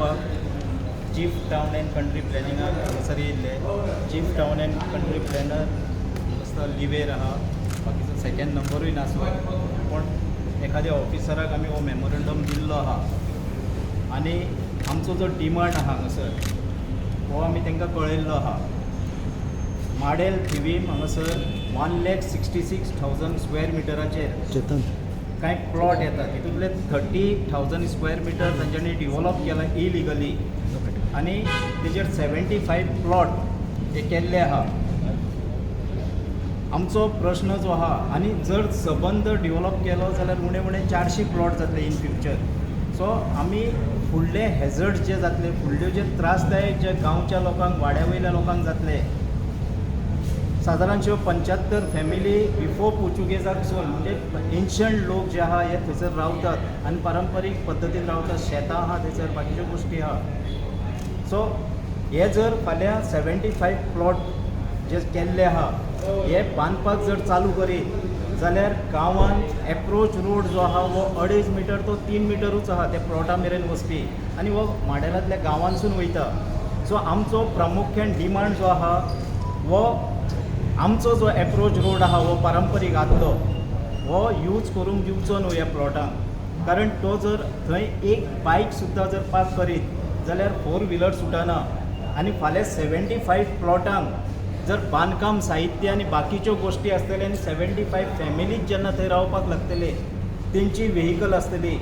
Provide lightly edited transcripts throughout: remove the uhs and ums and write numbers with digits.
दिवपाक chief town and country प्लॅनिंगाक हांगासर येयल्ले. Chief town and country planner आसता, लिवेर आहा. बाकीचो सेकंड नंबरूय नासलो, पूण एखाद्या ऑफिसराक आमी हो मेमोरंडम दिल्लो आहा आनी आमचो जो डिमांड आहा हांगासर हो आमी तांकां कळयल्लो आहा. माडेल थिवीम हांगासर 1,66,000 स्क्वेअर मिटराचेर चेतन. कांय प्लॉट येता. तितूंतले 30,000 स्क्वेअर मिटर तांच्यांनी डिवॉलप केला इलिगली आनी तेजेर 75 प्लॉट हे केल्ले आहा. आमचो प्रश्न जो आहा, आनी जर सबंद डिवॉलप केलो जाल्यार उणे उणे 400 प्लॉट जातले इन फ्युचर. सो आमी फुडले हेजर्ड जे जातले, फुडल्यो जे त्रासदायक जे गांवच्या लोकांक, वाड्या वयल्या लोकांक जातले, सादारणश्यो 75 फॅमिली बिफोर पुर्चुगेजाकसून, म्हणजे एन्शंट लोक जे आहा, हे थंयसर रावतात आनी पारंपारीक पद्दतीन रावतात. शेतां आहा थंयसर, बाकीच्यो गोश्टी आहा. सो हे जर फाल्यां 75 प्लॉट जे केल्ले आहा, हे बांदपाक जर चालू करीत जाल्यार गांवांत एप्रोच रोड जो आहा हो 2.5 मिटर तो 3 मिटरूच आहा त्या प्लॉटा मेरेन वचपी आनी हो माडेलांतल्या गांवांतसून वयता. सो आमचो प्रामुख्यान डिमांड जो आहा, हो आमचो जो एप्रोच रोड आहा, हो पारंपारीक आदलो, हो यूज करूंक दिवचो न्हू ह्या प्लॉटांक, कारण तो जर थंय एक बायक सुद्दां जर पार्क करीत जाल्यार फोर व्हिलर सुटना. आनी फाल्यां 75 प्लॉटांक जर बांदकाम साहित्य आनी बाकीच्यो गोश्टी आसतल्यो आनी 75 फॅमिलीज जेन्ना थंय रावपाक लागतले, तेंची व्हेकल आसतली,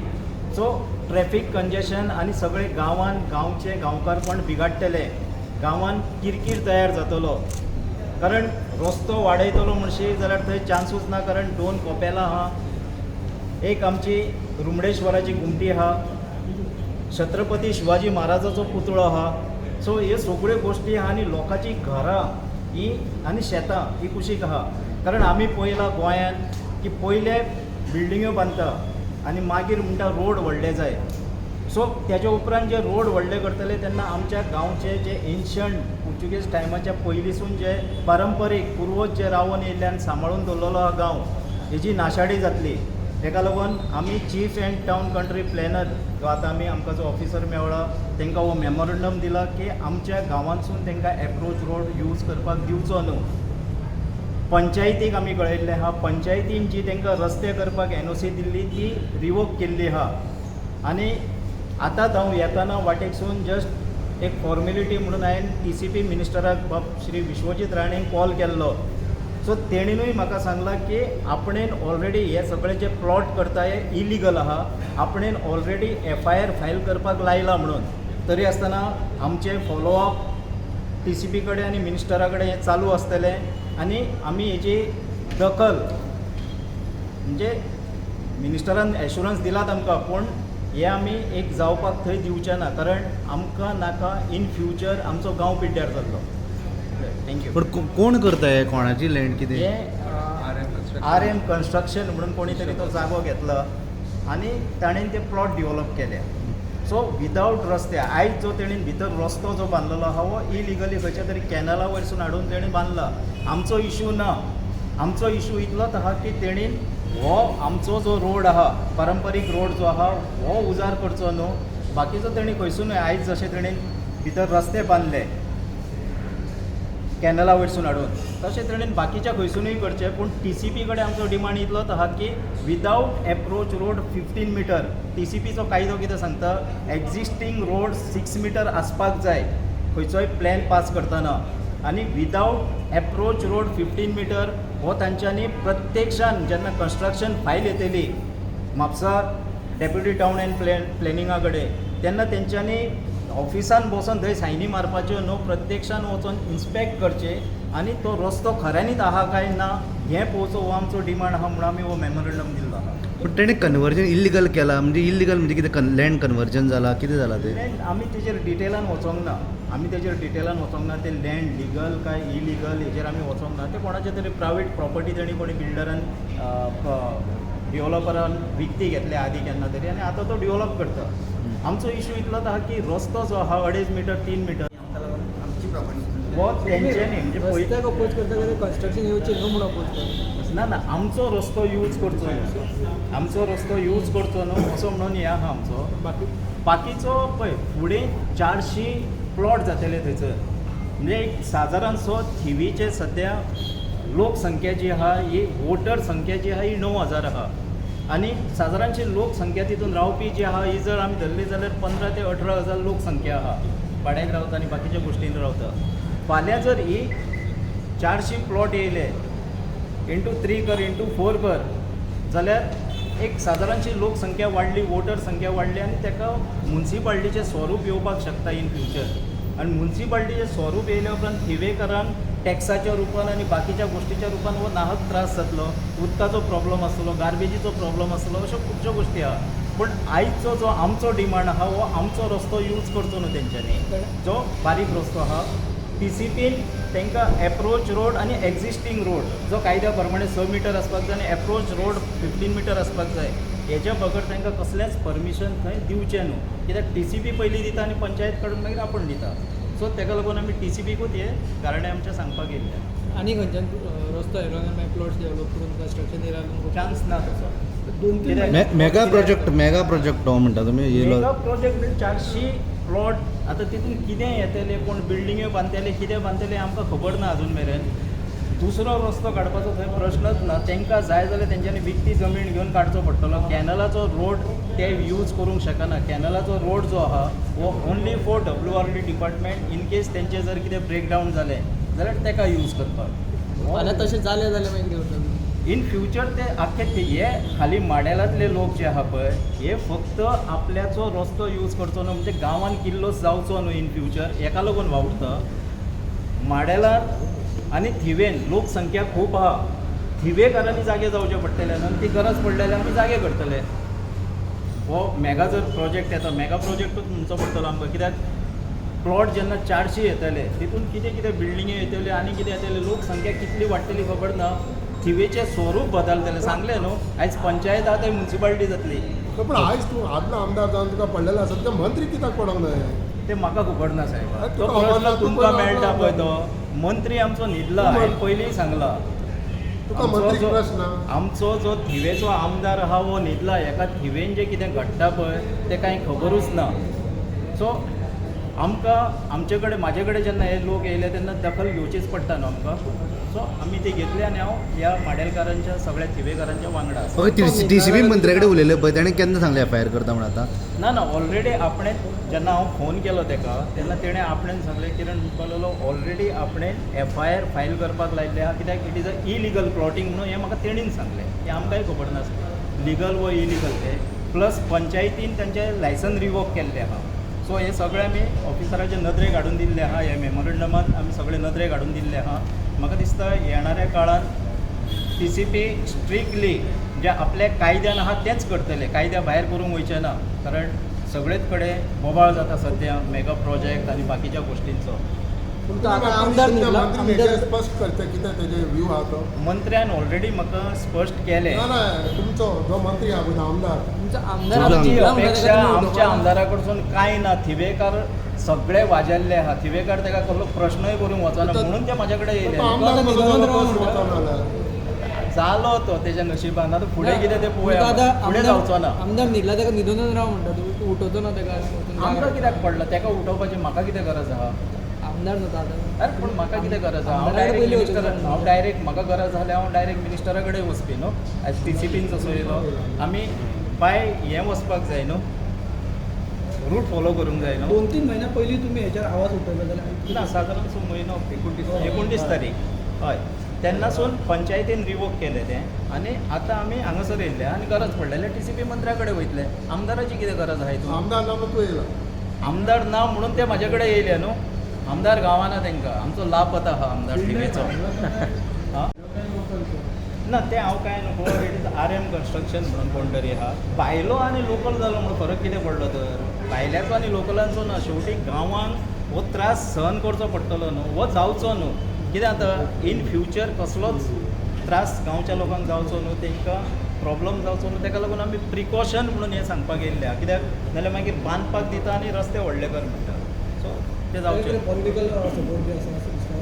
सो ट्रॅफीक कंजेशन आनी सगळे गांवान गांवचे गांवकारपण बिगाडटले, गांवान किरकीर तयार जातलो. कारण रस्तो वाडयतलो म्हणशी जाल्यार थंय चान्सूच ना, कारण दोन कोपेलां आहा, एक आमची रुमडेश्वराची घुमटी आहा, छत्रपती शिवाजी महाराजाचो पुतळो आहा. सो ह्यो सगळ्यो गोश्टी आहा आनी लोकांची घरां ही आनी शेतां ही कुशीक आहा. कारण आमी पळयलां गोंयांत की पयले बिल्डिंग्यो बांदता आनी मागीर म्हणटा रोड व्हडले जाय. सो तेच्या उपरांत जे रोड व्हडले करतले तेन्ना आमच्या गांवचे जे एन्शंट पुर्चुगीज टायमाच्या पयलींसून जे पारंपरीक पुर्वज जे रावन येयल्ले आनी सांबाळून दवरलेलो हा गांव, हेजी नाशाडी जातली. तेका लागून आमी chief and town country planner जो आतां आमी आमकां जो ऑफिसर मेवळा, तांकां हो मेमोरंडम दिला की आमच्या गांवांतसून तांकां एप्रोच रोड यूज करपाक दिवचो न्हू. पंचायतीक आमी कळयल्लें आहा. पंचायतीन जी तांकां रस्ते करपाक एनओसी दिल्ली ती रिवोक केल्ली आहा. आनी आतांच हांव येताना वाटेकसून जस्ट एक फॉर्मेलिटी म्हणून हांवें टीसीपी मिनिस्टराक बाब श्री विश्वजीत राणेक कॉल केल्लो. सो तेणीनूय म्हाका सांगलां की आपणेन ऑलरेडी हे सगळे जे प्लॉट करता हे इलिगल आहा, आपणेन ऑलरेडी एफआयआर फायल करपाक लायला म्हणून. तरी आसतना आमचें फॉलोअप टीसीपी कडेन आनी मिनिस्टरा कडेन हें चालू आसतलें आनी आमी हेजी दखल, म्हणजे मिनिस्टरान एश्युरन्स दिलात आमकां, पूण हें आमी एक जावपाक थंय दिवचें ना, कारण आमकां नाका इन फ्युचर आमचो गांव पिड्ड्यार जाल्लो. Thank you. पण कोण करता हे? कोणाची लँड कितें? हे आर एम कन्स्ट्रक्शन म्हणून कोणी तरी तो जागो घेतला आनी ताणें ते प्लॉट डिवॉलप केले. सो विदावट रस्ते आयज जो तेणेन भितर रस्तो जो बांदलेलो आहा हो इलिगली खंयच्या तरी कॅनला वयरसून हाडून तेणें बांदला. आमचो इशू ना. आमचो इशू इतलोच आहा की तेणीन हो आमचो जो रोड आहा, पारंपारीक रोड जो आहा, हो उजार करचो न्हू. बाकीचो तेणी खंयसूनय आयज जशें तेणेन भितर रस्ते बांदले कॅनला वयरसून हाडून, तशें तरेन बाकीच्या खंयसुनूय करचें. पूण टीसीपी कडेन आमचो डिमांड इतलोच आहा की without approach road 15 meter. टीसीपीचो कायदो कितें सांगता? एक्झिस्टींग रोड 6 मिटर आसपाक जाय खंयचोय प्लॅन पास करतना आनी without approach road 15 meter हो तांच्यांनी प्रत्यक्षान जेन्ना कन्स्ट्रक्शन फायल येतली म्हापसा डेप्युटी टावन अँड प्लॅनिंगा कडेन, तेन्ना तेंच्यांनी ऑफिसान बसून थंय सायनी मारपाच्यो न्हू, प्रत्यक्षान वचोन इन्स्पेक्ट करचें आनी तो रस्तो खऱ्यांनीच आहा काय ना हें पळोवचो. हो आमचो डिमांड आहा म्हणून आमी हो मेमोरंडम दिल्लो आहा. पण तेणें कन्वर्जन इल्लिगल केलां म्हणजे, इल्लिगल म्हणजे कितें? लँड कन्वर्जन जालां, कितें जालां तें? लँड आमी तेजेर डिटेलान वचोंक ना. आमी तेजेर डिटेलान वचोंक ना. ते लँड लिगल काय इलिगल हेजेर आमी वचोंक ना. ते कोणाचे तरी प्रायवेट प्रॉपर्टी तेणी कोणी बिल्डरान, डिवॉलॉपरान विकती घेतल्या आदी केन्ना तरी आनी आतां तो डिवॉलॉप करता. आमचो इशू इतलोच आहा की रस्तो जो आहा 2.5 मिटर, 3 मिटर आमकां लागून आमची प्रॉपर्टी हो तेंच्यांनी म्हणजे रस्त्याक अपोज करता जाल्यार कन्स्ट्रक्शन येवचें न्हू म्हणून अपोज करता? ना ना, आमचो रस्तो यूज करचो न्हू, आमचो रस्तो यूज करचो न्हू असो म्हणून हे आहा आमचो. बाकी बाकीचो पळय फुडें 400 प्लॉट जातले थंयसर, म्हणजे एक सादारणसो थिवीचे सद्या लोकसंख्या जी आहा ही वोटर संख्या जी आहा ही 9000 आहा आनी सादारणशी लोकसंख्या तितून रावपी जी आहा ही जर आमी धरली जाल्यार 15 ते 18 हजार लोकसंख्या आहा, भाड्याक रावता आनी बाकीच्या गोश्टीन रावता. फाल्यां जर ही 400 प्लॉट येयले इंटू 3 कर इंटू 4 कर जाल्यार एक सादारणशी लोकसंख्या वाडली, वोटर संख्या वाडली आनी ताका मुन्सिपाल्टीचें स्वरूप येवपाक शकता इन फ्युचर. आनी मुन्सिपाल्टीचें स्वरूप येयल्या उपरांत थिवेकारांक टॅक्साच्या रुपान आनी बाकीच्या गोश्टीच्या रुपान हो नाहक त्रास जातलो, उदकाचो प्रॉब्लम आसतलो, गार्बेजीचो प्रॉब्लम आसतलो, अश्यो खुबश्यो गोश्टी आहा. पूण आयचो जो आमचो डिमांड आहा हो आमचो रस्तो यूज करचो न्हू तेंच्यांनी, जो बारीक रस्तो आहा टी सी पीन तांकां एप्रोच रोड आनी एग्जिस्टींग रोड जो कायद्या प्रमाणे 6 मिटर आसपाक जाय आनी एप्रोच रोड 15 मिटर आसपाक जाय, हेज्या बगर तांकां कसलेंच परमिशन थंय दिवचें न्हू. कित्याक टी सी पी पयलीं दिता आनी पंचायत कडून मागीर आपूण दिता. सो ताका लागून आमी टी सी पीकूच हे गाराणें आमचें सांगपाक येयल्लें. आनी खंयच्यान रस्तो येयलो आनी मागीर प्लॉट्स डेव्हलप करून कन्स्ट्रक्शन येयला चान्स ना तसो. 2-3 कित्याक- मेगा प्रोजेक्ट, मेगा प्रोजेक्ट हो म्हणटा तुमी येयलो. मेगा प्रोजेक्ट 400 प्लॉट आतां तितून कितें येतलें, कोण बिल्डिंग्यो बांदतले कितें बांदतले आमकां खबर ना अजून मेरेन. दुसरो रस्तो काडपाचो थंय प्रश्नच ना. तांकां जाय जाल्यार तेंच्यांनी विकती जमीन घेवन काडचो पडटलो. कॅनलाचो रोड ते यूज करूंक शकना. कॅनलाचो रोड जो आहा हो only for WRD department, in case तेंचें जर कितें ब्रेकडावन जालें जाल्यार ताका यूज करपाक. फाल्यां तशें जालें जाल्यार मागीर कितें करतले? इन फ्युचर ते आख्खे ते हे खाली माडेलांतले लोक जे आहा पळय हे फक्त आपल्याचो रस्तो यूज करचो न्हू, म्हणजे गांवान किल्लोस जावचो न्हू इन फ्युचर हेका लागून वावुरता. माडेलान आनी थिवेन लोकसंख्या खूब आहा, थिवेकारांनी जागे जावचें पडटलें न्हू, आनी ती गरज पडली जाल्यार आमी जागे करतले. हो मेगा जर प्रोजेक्ट येता, मेगा प्रोजेक्टूच म्हणचो पडटलो आमकां, कित्याक प्लॉट जेन्ना 400 येतले तितून कितें कितें बिल्डिंग्यो येतल्यो आनी कितें येतलें, लोकसंख्या कितली वाडटली खबर ना, थिवेचें स्वरूप बदलतलें. सांगलें न्हू आयज पंचायत आहा थंय मुन्सिपाल्टी जातली. पूण आयज तूं आदलो आमदार जावन तुका पडलेलो आसा, तुका मंत्री कित्याक पडोंक जाय? ते म्हाका खबर ना साहेब, अरे तो तुका खबर प्रश्न ना, तूं तुमकां पयलो मेळटा आमदार. पळय तो मंत्री आमचो न्हिदला, तूं हांवें पयलीं सांगलां. तुका आमचो मंत्री जो- प्रश्न ना. आमचो जो थिवेचो आमदार आहा हो न्हिदला, हेका थिवेन जें कितें घडटा पळय तें कांय खबरूच ना. सो आमकां आमचे कडेन म्हाजे कडेन जेन्ना हे लोक येयले तेन्ना दखल घेवचीच पडटा न्हू आमकां. सो आमी ती घेतली आनी हांव ह्या माडेलकारांच्या सगळ्या थिवेकारांच्या वांगडा आसा. ओके, टी सी पी मंत्र्या कडेन उलयले पळय, ताणें केन्ना सांगलें एफ I R करता म्हण आतां? ना ना, ऑलरेडी आपणें जेन्ना हांव फोन केलो ताका तेन्ना तेणें आपणें सांगलें, किरण म्हणपाक लागलो ऑलरेडी आपणें एफ I R file करपाक लायिल्लें आहा, कित्याक it is a illegal plotting म्हणून हें म्हाका तेणीन सांगलें. हें आमकांय खबर नासलें लिगल वो इलिगल तें. प्लस पंचायतीन तांचें लायसन रिवोक केल्लें आहा. सो हें सगळें आमी ऑफिसराचे नदरेक हाडून दिल्लें आहा, हे मेमोरंडमान आमी सगळें नदरेक हाडून दिल्लें आहा. म्हाका दिसता येणाऱ्या काळान टी सी पी स्ट्रिक्टली जे आपल्या कायद्यान आहा तेंच करतले, कायद्या भायर करूंक वयचें ना, कारण सगळेच कडेन बोबाळ जाता सद्या मेगा प्रोजेक्ट आनी बाकीच्या गोश्टींचो. तुमचो आतां आमदार न्हिदला, मंत्री आमदार हेजेर स्पश्ट करता कितें तेजे व्यू आहा तो. मंत्र्यान ऑलरेडी म्हाका स्पश्ट केलें. ना ना, तुमचो जो मंत्री आहा पळय तो आमदार, तुमचो आमदार आमची न्हिदला म्हणटा अपेक्षा ताका तुमी आमच्या उलोवपाक आमदारा कडसून कांय ना. थिवेकार सगळे वाजेल्ले आहा, थिवेकार ताका कसलो प्रश्नय करूंक वचना म्हणून ते म्हाजे कडेन तो येयले. आमदार तो कसो निरोध जालो, राव कसो म्हणटा. वचोन जाल्यार जालो तो तेज्या नशिबान, आतां फुडें कितें तें तुमकां पळोवया, आतां फुडें आमदार- जावचो ना. आमदार न्हिदला ताका न्हिदोनच राव म्हणटा तूं, उठोवचो ना ताका वचून आमकां जाग्यार. कित्याक पडला ताका उठोवपाची म्हाका कितें गरज आहा? आमदार न्हू तो आतां. अरे पूण म्हाका कितें गरज आहा? हांव आमदारा डायरेक्ट पयलीं मिनिस्टर, वचून हांव डायरेक्ट म्हाका गरज जाल्यार हांव डायरेक्ट मिनिस्टरा कडेन वचपी न्हू. आयज टी सी पीन जसो येयलो आमी बाय हें वचपाक जाय न्हू, रूट फॉलो करूंक जाय न्हू. 2-3 म्हयन्या पयलीं तुमी हेचेर आवाज उठयलो जाल्यार ना, सादारण सो म्हयनो 29 तारीख हय तेन्नासून पंचायतीन रिवोक केलें तें आनी आतां आमी हांगासर येयल्ले आनी गरज पडली जाल्यार टी सी पी मंत्र्या कडेन वयतले. आमदाराची कितें गरज आहा हितून? आमदार ना म्हणून तूं येयला. आमदार ना म्हणून ते म्हाजे कडेन येयले न्हू. आमदार गावाना तांकां, आमचो लाभ आहा आमदार थिवेचो. आं ना तें हांव कांय न्हू, it is RM construction म्हणून कोण तरी आहा. भायलो आनी लोकल जालो म्हणून फरक कितें पडलो तर? भायल्याचो आनी लोकलांचो ना, शेवटी गांवांक हो त्रास सहन करचो पडटलो न्हू, हो जावचो न्हू. कितें जाता इन फ्युचर कसलोच त्रास गांवच्या लोकांक जावचो न्हू, तांकां प्रॉब्लम जावचो न्हू, ताका लागून आमी प्रिकॉशन म्हणून हें सांगपाक येयल्लें आहा. कित्याक नाल्यार मागीर बांदपाक दिता आनी रस्ते व्हडले कर म्हणटा, सो तें जावचें न्हू. पॉलिटिकल सपोर्ट बी आसा अशें दिसता?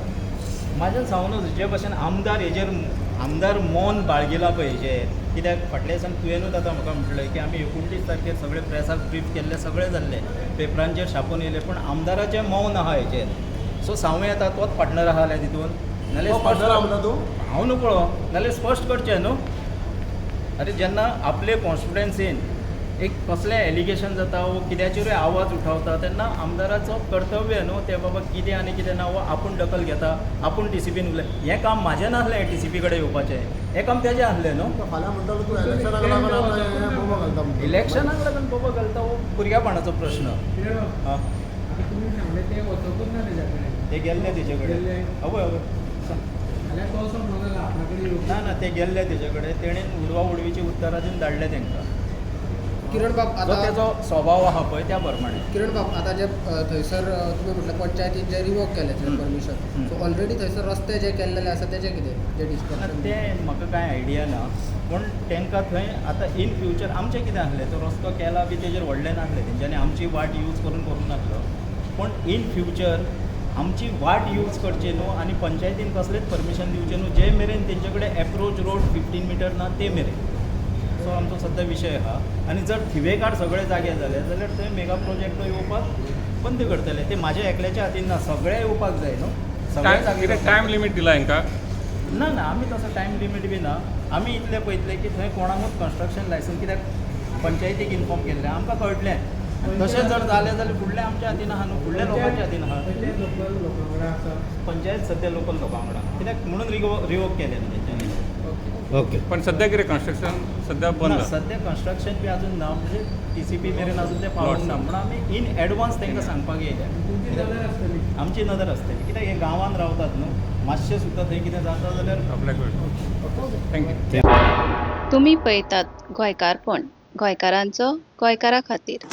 म्हाज्यान सांगूनच जे भशेन आमदार हेजेर आमदार मौन बाळगिला पळय हेजेर, कित्याक फाटल्या दिसान तुवेंनूच आतां म्हाका म्हटलें की आमी 29 तारखेर सगळे प्रेसाक ब्रीफ केल्ले, सगळें जाल्लें, पेपरांचेर छापून येयलें, पूण आमदाराचें मौन आहा हेजेर. सो सांगूं येता तोच पार्टनर आहा जाल्यार तितून, नाल्यार तो स्पश्ट पार्टनर आहा म्हणटा तूं? हांव न्हू पळो, नाल्यार स्पश्ट करचें न्हू. अरे जेन्ना आपले कॉन्स्टिट्युएन्सीन एक कसलें एलिगेशन जाता वो कित्याचेरूय आवाज उठावता तेन्ना आमदाराचो कर्तव्य न्हू तें बाबा कितें आनी कितें ना, वो आपूण दखल घेता, आपूण टीसीपीन उलय. हें काम म्हाजें नासलें टीसीपी कडेन येवपाचें, हें काम तेजें आसलें न्हू. फाल्यां म्हणटालो तूं इलेक्शनाक लागून आतां हें बोबो घालता म्हणटा. इलेक्शनाक लागून बोबो घालता हो भुरग्यापणाचो प्रश्न. किरण आं, आता तुमी सांगलें ते वचकूच ना तेज्या कडेन. ते गेल्ले तेजे कडेन. गेल्ले? हय हय. जाल्यार तो असो म्हणूंक लागला आपणा कडेन येवंक ना ना, ते गेल्ले तेजे कडेन, तेणेन उडवा उडवीची उत्तरां दिवन धाडले तांकां. किरण बाब जो आतां तेजो स्वभाव आहा पळय त्या प्रमाणे. किरण बाब आतां जे थंयसर तुमी म्हटलें पंचायतीन जे रिवोक केलें परमिशन, सो ऑलरेडी थंयसर रस्ते जे केल्लेले आसा तेजें कितें जे ना, डिस्ट्रक्शन तें म्हाका कांय आयडिया ना, पूण तांकां थंय आतां इन फ्युचर आमचें कितें आसलें, तो रस्तो केला बी तेजेर व्हडलें नासलें तेंच्यांनी, आमची वाट यूज करून करूंक नासलो, पूण इन फ्युचर आमची वाट यूज करची न्हू आनी पंचायतीन कसलेंच परमिशन दिवचें न्हू जे मेरेन तेंचे कडेन एप्रोच रोड 15 मिटर ना ते मेरेन. सो आमचो सद्या विशय आहा. आनी जर थिवेकार सगळे जागे जाले जाल्यार थंय मेगा प्रोजेक्ट येवपाक बंद करतले. ते म्हाज्या एकल्याच्या हातीन ना, सगळे येवपाक जाय न्हू, सगळे जागे. कितें टायम लिमीट दिला हांकां? ना ना, आमी तसो टायम लिमीट बी ना. आमी इतलें पळयतले की थंय कोणाकूच कन्स्ट्रक्शन लायसन्स, कित्याक पंचायतीक इन्फॉर्म केल्लें आमकां कळटलें. तशें जर जालें जाल्यार फुडलें आमच्या हातीन आहा न्हू, फुडल्या लोकांच्या हातीन आहा. पंचायत लोकल लोकां कडेन आसा. पंचायत सद्या लोकल लोकां वांगडा, कित्याक म्हणून रिवोक केलें न्हू तेंच्यांनी. ओके. पण सध्या कितें कन्स्ट्रक्शन सध्या बंद ना, आसा. सद्या कन्स्ट्रक्शन बी अजून ना, म्हणजे टीसीपी मेरेन अजून तें पावूंक ना, म्हणून आमी इन एडवान्स तांकां सांगपाक येयले. तुमची नदर आसतली. आमची नदर आसतली, कित्याक हे गांवांत रावतात न्हू, मातशें सुद्दां थंय कितें जाता जाल्यार आपल्याक thank you. तुमी पळयतात गोंयकारपण, गोंयकारांचो गोंयकारा खातीर.